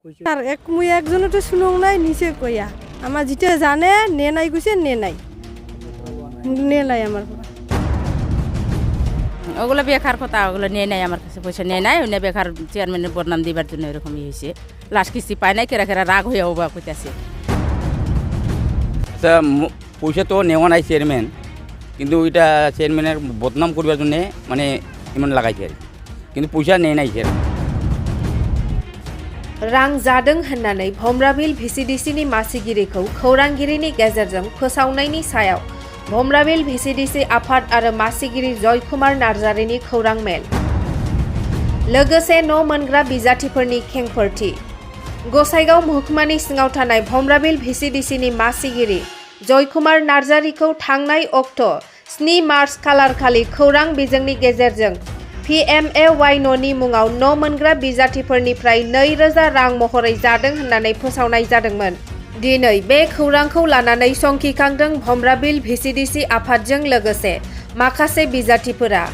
আর মুই একজনও তো শুনং নাই নিচে কইয়া আমার যেটা জানে নে নাই কইছে নে নাই আমার ওগুলো বেকার কথা, ওগুলো নিয়ে নেয়, আমার কাছে পয়সা নিয়ে নেয়, ওই বেকার চেয়ারম্যানের বদনাম দিবার জন্য এরকমই হয়েছে। লাস্ট কিস্তি পায় নাই, কেরা কেরা রাগ হয়ে ওবা কইতাছে। পয়সা তো নেওয়া নাই চেয়ারম্যান, কিন্তু ওইটা চেয়ারম্যানের বদনাম করবার জন্যে মানে এমন লাগাইছে আর কিন্তু পয়সা নেয় নাই চেয়ারম্যান। रां जादों होननानै भमराबिल भिसिडिसिनि मासिगिरिखौ खौरांगिरिनि गेजेरजों फोसावनायनि सायाव भमराबिल भिसिडिसि आफाद आरो मासिगिरि जयकुमार नार्जारिनि खौरां मेल। लोगोसे न' मोनग्रा बिजाथिफोरनि खेंफोरथि। गसाइगाव महकुमानि सिङाव थानाय भमराबिल भिसिडिसिनि मासिगिरि जयकुमार नार्जारिखौ थांनाय अक्ट' 7 मार्च खालारखालि खौरां बिजोंनि गेजेरजों PMAY न'नि मुङाव न' मोनग्रा बिजाथिफोरनिफ्राय 2000 रां महरै जादों होननानै फोसावनाय जादोंमोन। दिनै बे खौरांखौ लानानै संखिखांदों भमराबिल भिसिडिसि आफादजों लोगोसे माखासे बिजाथिफोरा।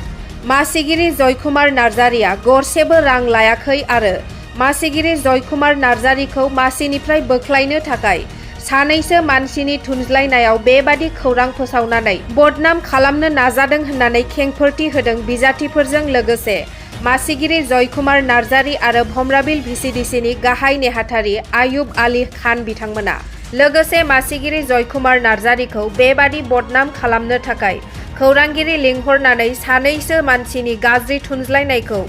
मासिगिरि जयकुमार नार्जारिया गरसेबो रां लायाखै आरो मासिगिरि जयकुमार नार्जारिखौ मासिनिफ्राय बोख्लायनो थाखाय सानैसो मानसिनि थुनज्लायनायाव बेबादि खौरां फोसावनानै बदनाम खालामनो नाजादों होननानै खेंफोरथि होदों बिजाथिफोरजों लोगोसे मासिगिरि जयकुमार नार्जारि आरो भमराबिल भिसिडिसिनि गाहाय नेहाथारि आयुब आली खान बिथांमोना। लोगोसे मासिगिरि जयकुमार नार्जारिखौ बेबादि बदनाम खालामनो थाखाय खौरांगिरि लिंहरनानै सानैसो मानसिनि गाज्रि थुनज्लायनायखौ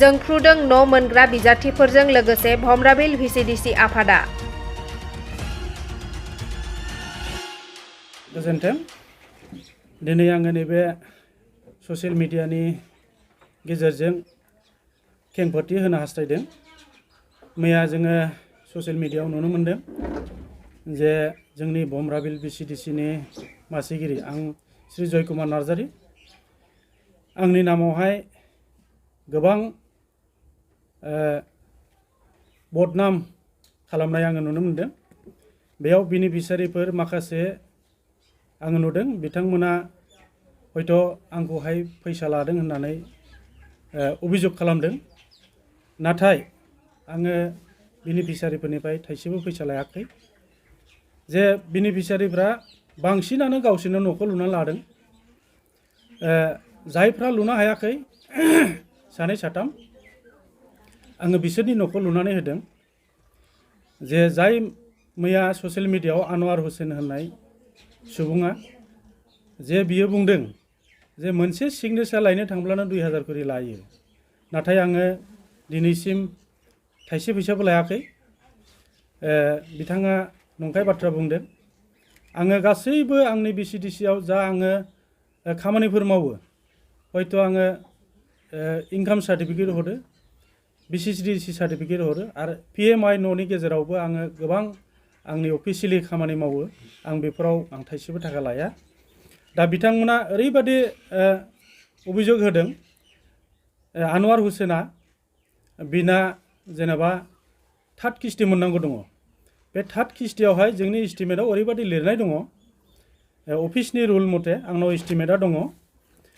जोंख्रुदों न' मोनग्रा बिजाथिफोरजों लोगोसे भमराबिल भिसिडिसि आफादा। गोजोन्थों। दिनै आङो नैबे ससियेल मिडियानि गेजेरजों खेंफोरथि होनो हास्थायदों। मैया जोङो ससियेल मिडियायाव नुनो मोन्दों जे जोंनि भमराबिल भिसिडिसिनि मासिगिरि आं श्री जयकुमार नार्जारि, आंनि नामावहाय गोबां बदनाम खालामनाय आङो नुनो मोन्दों। बेयाव बेनिफिसियारिफोर माखासे आङो नुदों, बिथांमोना हयथ' आंखौहाय फैसा लादों होननानै अभियोग खालामदों, नाथाय आङो बेनिफिसियारिफोरनिफ्राय थाइसेबो फैसा लायाखै। जे बेनिफिसियारिफ्रा बांसिनानो गावसोरनो न'खौ लुना लादों, जायफ्रा लुनो हायाखै सानै साथाम आङो बिसोरनि न'खौ लुनानै होदों। जे जाय मैया ससियेल मिडियायाव आनवार हुसेन होननाय सुबुङा जे बियो बुंदों जे मोनसे सिगनेचार लायनो थांब्लानो 2000 करि लायो, नाथाय आङो दिनैसिम थाइसे फैसाबो लायाखै। बिथाङा नंखाय बाथ्रा बुंदों। आङो गासैबो आंनि भिसिडिसिआव जा आङो खामानिफोर मावो, हयथ' आङो इनकाम सार्टिफिकेट हरो, भिसिडिसि सार्टिफिकेट हरो, आरो PMI न'नि गेजेरावबो आङो गोबां आंनि अफिसियेलि खामानि मावो, आं बेफोराव आं थाइसेबो थाखा लाया। दा बिथांमोना ओरैबादि अभियोग होदों, आनवार हुसेना बिना जेनेबा थार्ड किस्ति मोननांगौ दङ। बे थार्ड किस्तियावहाय जोंनि एस्टिमेटआव ओरैबादि लिरनाय दङ, अफिसनि रुल मथे आंनाव एस्टिमेटआ दङ।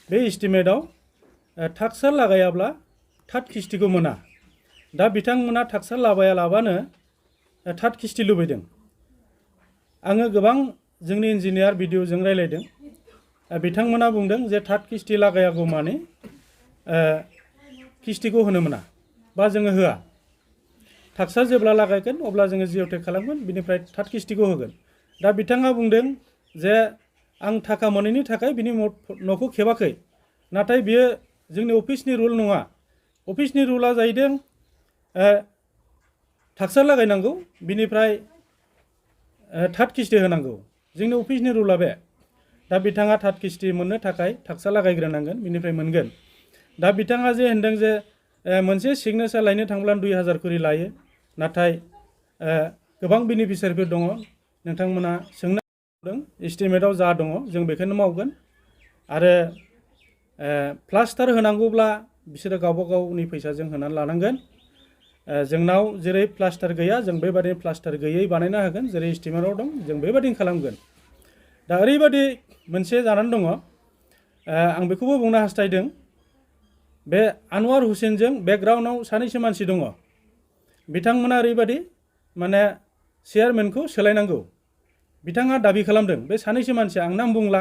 बे एस्टिमेटआव थाक्सार लागायाब्ला थार्ड किस्तिखौ मोना। दा बिथांमोना थाक्सार लाबायालाबानो थार्ड किस्ति लुबैदों। आङो गोबां जोंनि इन्जिनियार बिडिअ'जों रायलायदों, बिथांमोना बुंदों जे थार्ड किस्ति लागायागौ माने किस्तिखौ होनो मोना बा जोङो होआ। थाक्सार जेब्ला लागायगोन अब्ला जोङो जिअ'टेक खालामगोन, बिनिफ्राय थार्ड किस्तिखौ होगोन। दा बिथाङा बुंदों जे आं थाखा मोनैनि थाखाय बिनि न'खौ खेबाखै, नाथाय बियो जोंनि अफिसनि रुल नङा। अफिसनि रुला जाहैदों थाक्सार लागायनांगौ, बिनिफ्राय थार्ड किस्ति होनांगौ। जोंनि अफिसनि रुला बे। दा बिथाङा थार्ड किस्ति मोननो थाखाय थाक्सार लागायग्रोनांगोन, बिनिफ्राय मोनगोन। दा बिथाङा जे होनदों जे मोनसे सिगनेचार लायनो थांब्ला 2000 करि लायो, नाथाय गोबां बेनिफिसियारिफोर दङ। नोंथांमोना सोंनो हादों, एस्टिमेटआव जा दङ जों बेखौनो मावगोन, आरो प्लास्टार होनांगौब्ला बिसोरो गावबा गावनि फैसाजों होनानै लानांगोन। जोंनाव जेरै प्लास्टार गैया जों बेबादिनो प्लास्टार गैयै बानायना होगोन, जेरै एस्टिमेटआव दं जों बेबादिनो खालामगोन। दा ओरैबादि मोनसे जानानै दङ, आं बेखौबो बुंनो हास्थायदों, बे आनवार हुसेनजों बेकग्राउन्डआव सानैसो मानसि दङ, बिथांमोना ओरैबायदि माने चेयारमेनखौ सोलायनांगौ बिथाङा दाबि खालामदों बे सानैसो मानसिया आं नाम बुंला